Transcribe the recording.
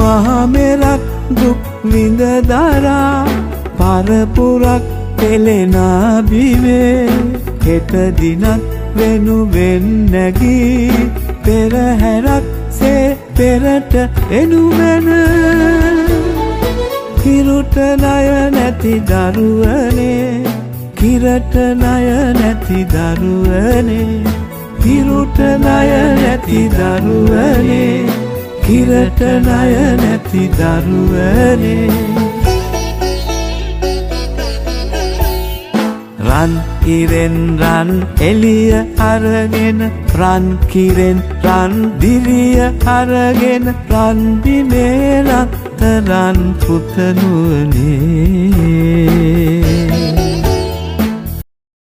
මහ මෙරක් දුක් විඳ දරා පරපුරක් පෙළෙන බිමේ හෙට දිනක් වෙනුවෙන් නැගී පෙරහැරක් සේ පෙරට එනු මැන. කිරුට ණය නැති දරුවනේ, කිරට ණය නැති දරුවනේ, කිරුට ණය නැති දරුවනේ, කිරට ණය නැති දරුවනේ. රන් ඉරෙන් රන් එළිය අරගෙන, රන් කිරෙන් රන් දිරිය අරගෙන, රන් බිමේ රත්තරන් පුතණුවනේ.